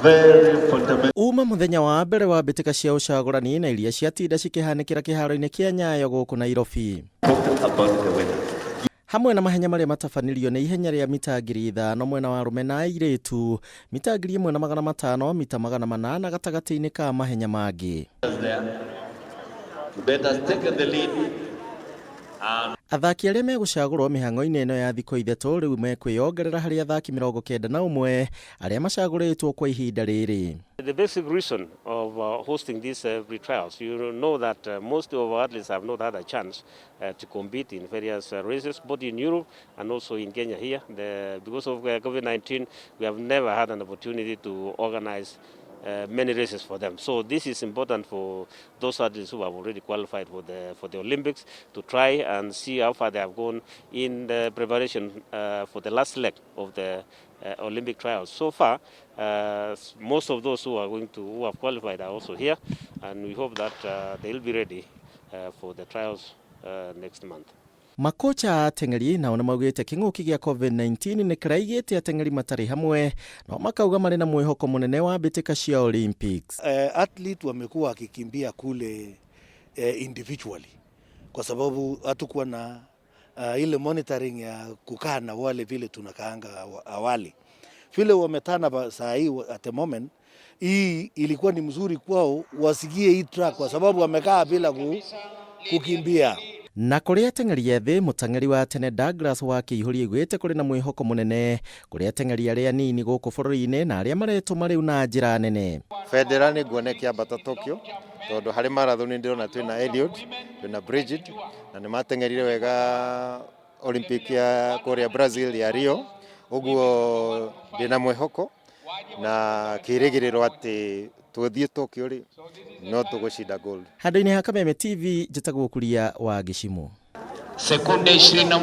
Very fundamental. Uma muthenya wa mbere wa mbĩtĩka cia ũcagũrani na iria ciatinda cikĩhanĩkĩra kĩharo-inĩ kĩa Nyayo gũkũ Nairobi. Talked about the weather. Hamwe na mahenya marĩa matabanĩrio nĩ ihenya rĩa mita 5000 mwena wa arũme na airĩtu, mita 1500, mita 400 gatagatĩ-inĩ ka mahenya mangĩ. There. Kibet has taken the lead. And Athaki arĩa megũcagũrwo mĩhang'o-inĩ ĩno ya thikũ 3 rĩu mekwĩyongerera harĩ athaki 91 arĩa macagũrĩtwo kwa ihinda rĩrĩ. The basic reason of hosting these pre-trials, you know that most of our athletes have not had a chance to compete in various races, both in Europe and also in Kenya here. Because of COVID-19, we have never had an opportunity to organize many races for them. So this is important for those athletes who have already qualified for the Olympics to try and see how far they have gone in the preparation for the last leg of the Olympic trials. So far, most of those who have qualified are also here, and we hope that they'll be ready for the trials next month. Makocha a ateng'eri nao nĩ maugĩte kĩng'ũki gĩa COVID-19 nĩ kĩraigĩte ateng'eri matarĩ hamwe, no makauga marĩ na mwĩhoko mũnene wa mbĩtĩka cia Olympics. Athlete wamekuwa wakikimbia kule individually kwa sababu hatukuwa na ile monitoring ya kukaa na wale vile tunakaanga awali vile wametana saa hii. At the moment hii ilikuwa ni mzuri kwao wasikie hii track kwa sababu wamekaa bila kukimbia. Na kũrĩ ateng'eri ethĩ, mũteng'eri wa tene Douglas wa Kĩihũri augĩte kũrĩ na mwĩhoko mũnene kũrĩ ateng'eri arĩa anini gũkũ bũrũri-inĩ na arĩa maretũma rĩu na njĩra nene. Bendera nĩ nguona ĩkĩambata Tokyo, tondũ harĩ marathon ndĩrona twĩna Eliud, twĩna Brigid, na nĩ mateng'erire wega Olympic ya kũrĩa Brazil ya Rio. Ũguo ndĩna mwĩhoko na kĩrĩgĩrĩro atĩ twathiĩ Tokyo rĩ, no tũgũcinda gold. Handũ-inĩ ha Kameme TV, njĩtagwo Kuria wa Gĩcimũ. Sekunde 21.